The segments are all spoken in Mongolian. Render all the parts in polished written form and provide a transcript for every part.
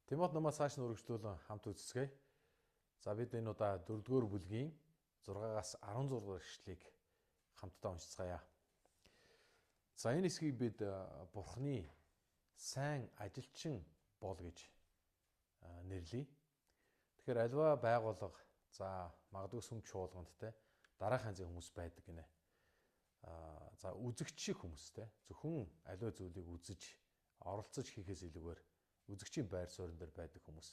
Тимот номоо цааш нь үргэлжлүүлэн хамт үзцгээе. За бид энэ удаа 4-р бүлгийн 6-аас 16 дугаар ишлэлийг хамтдаа уншицгаая. За энэ хэсгийг бид Бурхны сайн ажилчин бол гэж нэрлэе. Тэгэхээр альва байгууллага за магадгүй сүм чуулганд те дараах янзын хүмүүс байдаг гинэ. За үзэгч шиг хүмүүс те зөвхөн аливаа зүйлийг үзэж оролцож хийхээс илүүгээр үзэгчийн байр суурин дээр байдаг хүмүүс.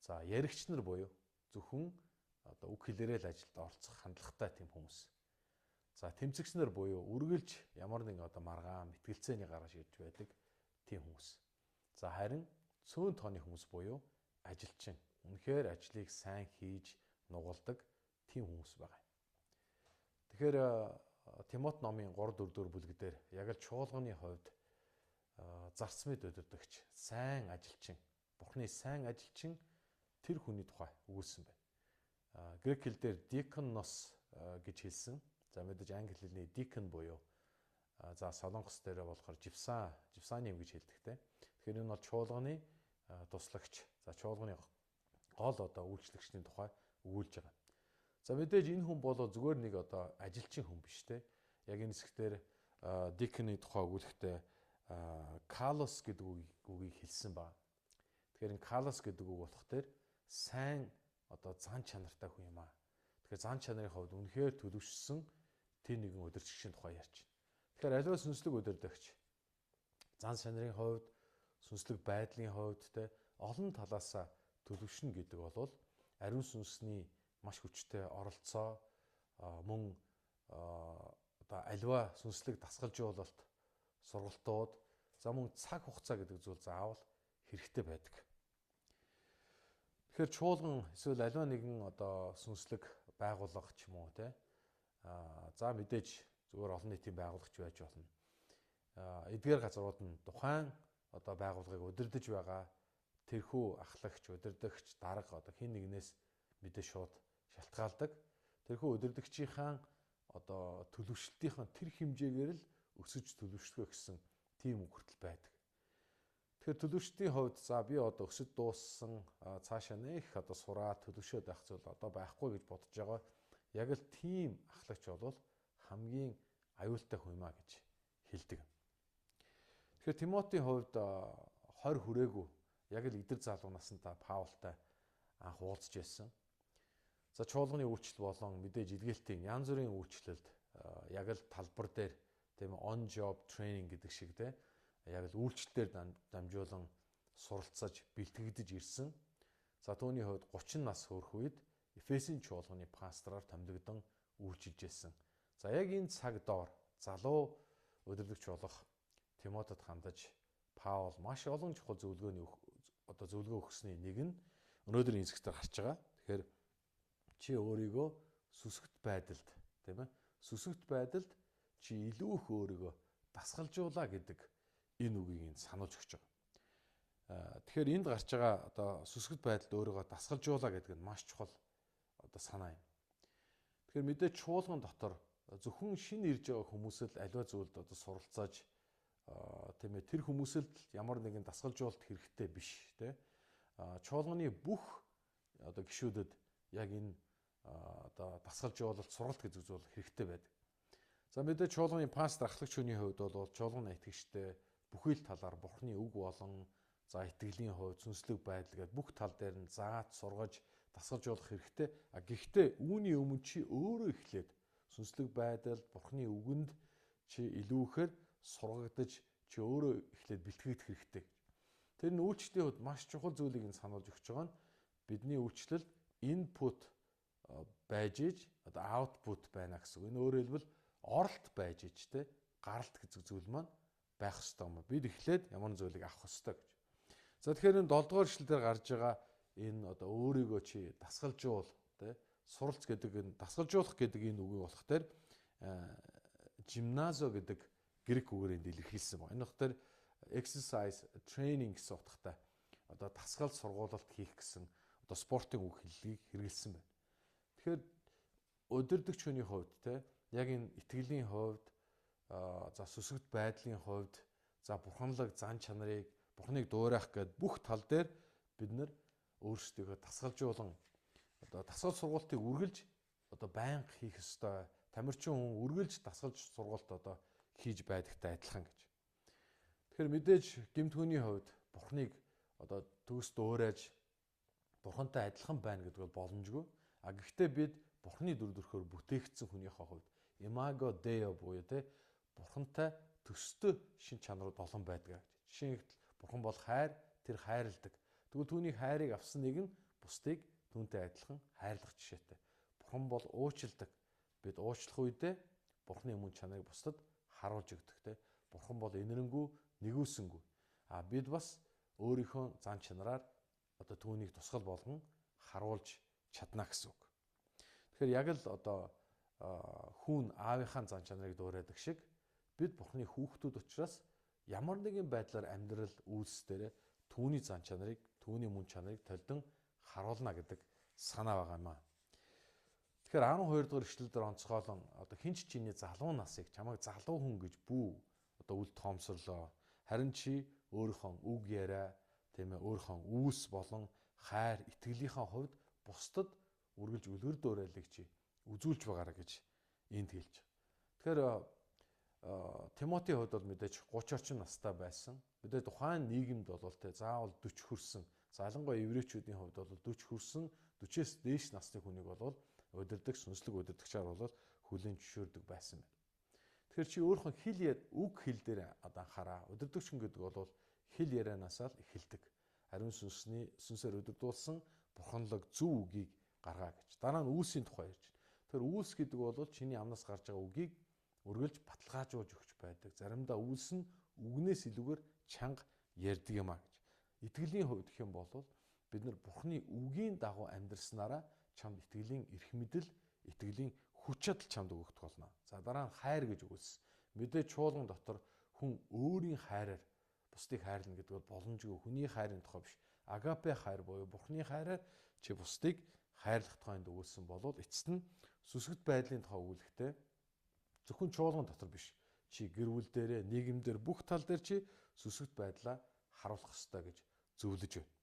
За яригч нар буюу зөвхөн одоо үг хэлээрээ л ажилд оролцох хандлагатай тийм хүмүүс. За тэмцэгч нар буюу үргэлж ямар нэгэн одоо маргаан мэтгэлцээний гаргаж ирж байдаг тийм хүмүүс. За харин цөөн тооны хүмүүс буюу ажилчин. Үнэхээр ажлыг сайн хийж нугалдаг тийм хүмүүс байгаа. Тэгэхээр Тимот номын 3 4 дугаар бүлэг дээр яг л чуулганы хувьд зарц мэд удирдагч, сайн ажилчин, Бурхны сайн ажилчин тэр хүний тухай өгүүлсэн байна. Грек хэл дээр диконос гэж хэлсэн. За мэдээж англи хэлний deacon буюу за солонгос дээр болохоор живсан, живсааны юм гэж хэлдэг те. Тэгэхээр энэ бол чуулганы туслагч, за чуулганы гол одоо үйлчлэгчдийн тухай өгүүлж байгаа. За мэдээж энэ хүн бол зүгээр нэг одоо ажилчин хүн биш те. Яг энэ хэсгээр deacon-ы тухай өгүүлэхдээ калос гэдэг үгийг хэлсэн ба. Тэгэхээр энэ калос гэдэг үг болох дээр сайн одоо зан чанартай хүн юм аа. Тэгэхээр зан чанарын хувьд үнэхээр төлөвшсөн тэр нэгэн удирдагчийн тухай ярьж байна. Тэгэхээр аливаа сүнслэг удирдагч зан чанарын хувьд, сүнслэг байдлын хувьд те олон талаасаа төлөвшнө гэдэг бол ариун сүнсний маш хүчтэй оролцоо мөн одоо аливаа сүнслэг дасгалжуулалт сургалтууд за мөн цаг хугацаа гэдэг зүйл заавал хэрэгтэй байдаг. Тэгэхээр чуулган эсвэл аливаа нэгэн одоо сүнслэг байгууллага ч юм уу те за мэдээж зүгээр олон нийтийн байгууллагч байж болно. Эдгээр газрууд нь тухайн одоо байгууллагыг удирдах байгаа тэрхүү ахлагч, удирдагч, дарга одоо хин нэгнээс мэдээ шууд шалтгаалдаг. Тэрхүү удирдагчийнхаа одоо төлөвшлтийнхаа тэр хэмжээгээр л өсөж төлөвшдгөө гэсэн тийм үг хүртэл байдаг. Тэгэхээр төлөвшдийн хувьд за би одоо өсөд дууссан цаашаа нэх одоо сураа төлөвшөөд байх зүйл одоо байхгүй гэж бодож байгаа. Яг л тийм ахлагч бол хамгийн аюултай хүн юм а гэж хэлдэг. Тэгэхээр Тимотийн хувьд 20 хүрээгүй яг л идэр залуу насандаа Паултай анх уулзж байсан. За чуулганы үйлчлэл болон мэдээж илгээлтийн янз бүрийн үйлчлэлд яг л талбар дээр тийм on job training гэдэг шиг те яг л үйлчлэлээр дамжуулан суралцаж бэлтгэгдэж ирсэн. За түүний хувьд 30 нас хүрэх үед Эфесийн чуулганы пастороор томилогдсон үйлчилж байсан. За яг энэ цаг доор залуу удирдагч болох Тимотед хандаж Паул маш олон чухал зөвлөгөөний одоо зөвлөгөө өгсөний нэг нь өнөөдөр энэ хэсэгтэр гарч байгаа. Тэгэхээр чи өөрийгөө сүсгт байдалд тийм ээ сүсгт байдалд чи илүү их өөрийгөө дасгалжуулаа гэдэг энэ үгийг энд сануулж өгч байгаа. Тэгэхээр энд гарч байгаа одоо сүсгт байдалд өөрийгөө дасгалжуулаа гэдэг нь маш чухал одоо санаа юм. Тэгэхээр мэдээж чуулган дотор зөвхөн шинэ ирж байгаа хүмүүс л аливаа зүйлд одоо суралцааж тийм ээ тэр хүмүүсэлд ямар нэгэн дасгалжуулалт хэрэгтэй биш тийм чуулганы бүх одоо гишүүдэд яг энэ одоо дасгалжуулалт сургалт гэдэг зүйл хэрэгтэй байдаг. За мэдээж чуулганы пастор ахлагч хүний хувьд бол чуулганы итгэгчтэй бүхий л талаар Бурхны үг болон за итгэлийн хувьд сүнслэг байдал гэдээ бүх тал дээр нь зааж сургаж дасгалжуулах хэрэгтэй. А гэхдээ үүний өмнө чи өөрөө эхлээд сүнслэг байдалд Бурхны үгэнд чи илүүхээр сургагдаж чи өөрөө эхлээд бэлтгэгдэх хэрэгтэй. Тэр нь үйлчлэлийн хувьд маш чухал зүйлийг нь сануулж өгч байгаа нь бидний үйлчлэлд input байж иж одоо output байна гэсэн үг. Энэ өөрөөр хэлбэл оролт байж иж те гаралт гэдэг зүйл маань байх ёстой юм. Бид эхлээд ямар зүйлийг авах ёстой гэж. За тэгэхээр энэ 7 дугаар ишлэл дээр гарч байгаа энэ одоо өөрийгөө чи дасгалжуул те суралц гэдэг энэ дасгалжуулах гэдэг энэ үгийг болох дээр гимназо гэдэг грек үгээр энд илэрхийлсэн байна. Энэ болох дээр exercise training гэсэн утгатай одоо дасгал сургуулалт хийх гэсэн одоо спортын үг хэллэгийг хэрэглэсэн байна. Тэгэхээр удирдагч хүний хувьд те яг энэ итгэлийн хувьд за сүсэгт байдлын хувьд за бурханлаг зан чанарыг Бурхныг дуурайх гээд бүх тал дээр бид нар өөрсдийгөө дасгалжуулан одоо дасгал сургалтыг үргэлж одоо байнга хийх ёстой. Тамирчин хүн үргэлж дасгалж сургалт одоо хийж байдагтай адилхан гэж. Тэгэхээр мэдээж гэмт хүний хувьд Бурхныг одоо төгс дуурайж Бурхантай адилхан байна гэдэг бол боломжгүй. А гэхдээ бид Бурхны дүр төрхөөр бүтээгдсэн хүнийхээ хувьд imago Dei буюу те Бурхантай төстэй шин чанарууд олон байдаг гэж. Жишээ нь Бурхан бол хайр, тэр хайрладаг. Тэгвэл түүний хайрыг авсан нэг нь бусдыг түүнтэй адилхан хайрлах жишээтэй. Бурхан бол уучладаг. Бид уучлах үедээ Бурханы мөн чанарыг бусдад харуулж өгдөг те. Бурхан бол энэрэнгүй, нэгүсэнгүй. А бид бас өөрийнхөө зан чанараар одоо түүнийг тусгал болгон харуулж чадна гэсэн үг. Тэгэхээр яг л одоо хүүн аавынхаа зан чанарыг дуурайдаг шиг бид Бурханы хүүхдүүд учраас ямар нэгэн байдлаар амьдрал үйлс дээрээ түүний зан чанарыг, түүний мөн чанарыг толдон харуулна гэдэг санаа байгаа юм аа. Тэгэхээр 12 дугаар эшлэл дээр онцгойлон одоо хинч чиний залуу насыг чамайг залуу хүн гэж бүү одоо үл тоомсорлоо. Харин чи өөрийнхөө үг яриа, тийм ээ, өөрийнхөө үйлс болон хайр, итгэлийнхээ хувьд бусдад үргэлжлж үлгэр дуурайлыг чи үзүүлж байгаараа гэж энд хэлж байгаа. Тэгэхээр Тимотийн хувьд бол мэдээж 30 орчим настай байсан. Мэдээ тухайн нийгэмд бол тэ заавал 40 хүрсэн. Ялангуяа еврейчүүдийн хувьд бол 40 хүрсэн, 40-ээс дээш насны хүнийг бол удирдах, сүнслэг удирдагчаар бол хүлээн зөвшөөрдөг байсан байна. Тэгэхээр чи өөрийнхөө хэл үг хэл дээр одоо анхаараа. Удирдагч хүн гэдэг бол хэл ярианаасаа л эхэлдэг. Ариун сүнсний сүнсээр удирдуулсан бурханлаг зөв үгийг гаргаа гэж. Дараа нь үйлсийн тухай ярьж байна. Тэгэхээр үйлс гэдэг бол чиний амнаас гарч байгаа үгийг үргэлж баталгаажуулж өгч байдаг. Заримдаа үйлс нь үгнээс илүүгээр чанга ярьдаг юм а гэж. Итгэлийн хувьд гэх юм бол бид нар Бурхны үгийн дагуу амьдрснараа чамд итгэлийн эрх мэдэл, итгэлийн хүч чадал чамд өгөгдөх болно. За дараа нь хайр гэж өгүүлсэн. Мэдээ чуулган дотор хүн өөрийн хайраар бусдыг хайрлана гэдэг бол боломжгүй. Хүний хайрын тухай биш. Агапе хайр буюу Бурхны хайраар чи бусдыг хайрлах тухайд өгүүлсэн болвол эцэст нь сүсгт байдлын тухай өгүүлэхдээ зөвхөн чуулган дотор биш. Чи гэр бүл дээрээ, нийгэм дээр бүх тал дээр чи сүсгт байдлаа харуулах ёстой гэж зөвлөж байна.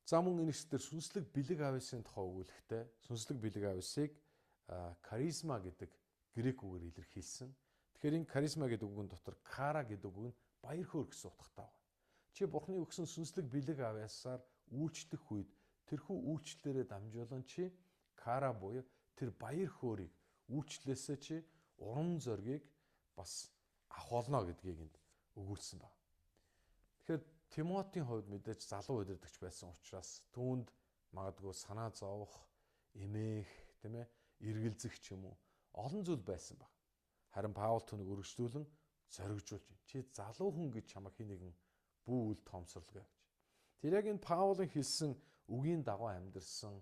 За мөн энэ хэсгээр сүнслэг бэлэг авьяасын тухай өгүүлэхдээ сүнслэг бэлэг авьяасыг харизма гэдэг грек үгээр илэрхийлсэн. Тэгэхээр энэ харизма гэдэг үгэн дотор кара гэдэг үг нь баяр хөөр гэсэн утгатай байна. Чи Бурхны өгсөн сүнслэг бэлэг авьяасаар үйлчлэх үед тэрхүү үйлчлэлээрээ дамжуулан чи кара буюу тэр баяр хөөрийг үйлчлээсээ чи урам зоригийг бас авах болно гэдгийг энд өгүүлсэн байна. Тэгэхээр Тимотийн хувьд мэдээж залуу удирдагч байсан учраас түүнд магадгүй санаа зовох, эмээх, тийм ээ, эргэлзэх ч юм уу олон зүйл байсан баг. Харин Паул түүнийг өргөжлүүлэн зоригжуулж байна. Чи залуу хүн гэж чамайг хэн нэгэн бүү үл тоомсорлоо гэж. Тэр яг энэ Паулын хэлсэн үгийн дагуу амьдарсан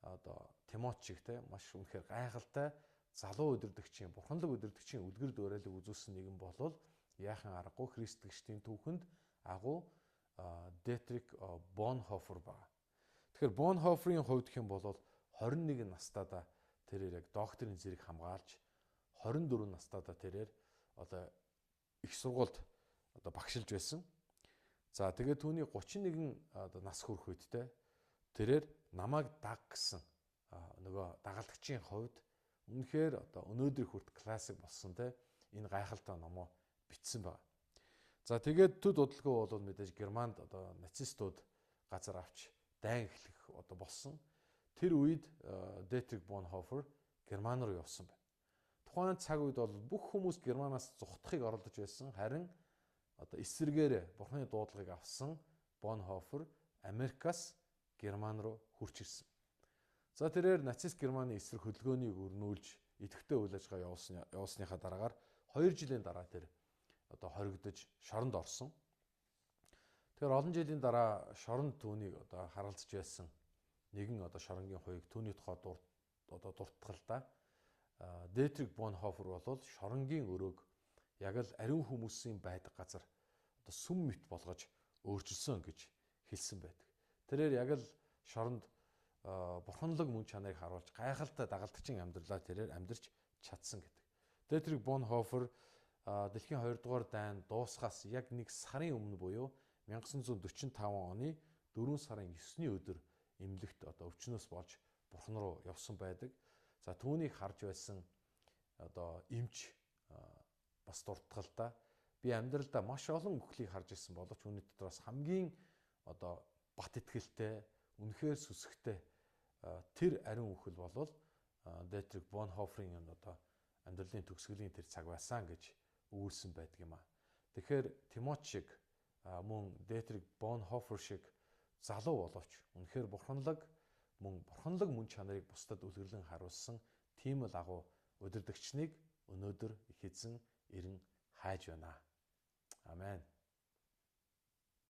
одоо Тимот шиг те маш үнэхээр гайхалтай залуу удирдагчийн, бурханлаг удирдагчийн үлгэр дуурайлыг үзүүлсэн нэгэн болвол яахан аргагүй христэгчдийн түүхэнд агуу Детрик Бонхофер байна. Тэгэхээр Бонхоферийн хувьд гэх юм бол 21 настайдаа тэрээр яг докторийн зэрэг хамгаалж 24 настайдаа тэрээр одоо их сургуульд одоо багшилж байсан. За тэгээд түүний 31 одоо нас хүрэх үед те тэрээр намайг даг гэсэн нөгөө дагалдагчийн хувьд үнэхээр одоо өнөөдрийн хүрт классик болсон те энэ гайхалтай номоо бичсэн байна. За тэгээд төд удалгүй бол мэдээж Германд одоо нацистууд газар авч дайн эхлэх одоо болсон. Тэр үед Детрик Бонхофер Герман руу явсан байна. Тухайн цаг үед бол бүх хүмүүс Германаас зугтахыг оролдож байсан. Харин одоо эсэргээр Бурхны дуудлагыг авсан Бонхофер Америкаас Герман руу хурч ирсэн. За тэрээр нацист Германы эсрэг хөдөлгөөнийг өрнүүлж идэвхтэй үйл ажиллагаа явуулсныхаа дараагаар 2 жилийн дараа тэр одоо хоригдож шоронд орсон. Тэгэхээр олон жилийн дараа шоронд түүнийг одоо харалзаж байсан нэгэн одоо шоронгийн хуйг түүний тухай одоо дуртгал да. Детрик Бонхофер бол шоронгийн өрөөг яг л ариун хүмүүсийн байдаг газар одоо сүм мэт болгож өөрчилсөн гэж хэлсэн байдаг. Тэрээр яг л шоронд бурханлаг мөн чанарыг харуулж гайхалтай дагалдагчийн амьдралаа тэрээр амьдарч чадсан гэдэг. Детрик Бонхофер дэлхийн 2 дугаар дайн дуусахаас яг нэг сарын өмнө буюу 1945 оны 4 сарын 9-ний өдөр эмнэлэгт одоо өвчнөөс болж бурхан руу явсан байдаг. За түүнийг харж байсан одоо эмч бас дурдгал да. Би амьдралдаа маш олон үхлийг харж ирсэн боловч үүний дотроос хамгийн одоо бат итгэлтэй, үнэхээр сүсгтэй тэр ариун үхэл болвол Детрик Бонхоферийн одоо амьдралын төгсгөлийн тэр цаг байсан гэж өгүүлсэн байдаг юм а. Тэгэхээр Тимот шиг мөн Детрик Бонхофер шиг залуу боловч үнэхээр бурханлаг мөн бурханлаг мөн чанарыг бусдад үлгэрлэн харуулсан тийм л агуу удирдагчныг өнөөдөр их эзэн ирэн хайж байна. Амен.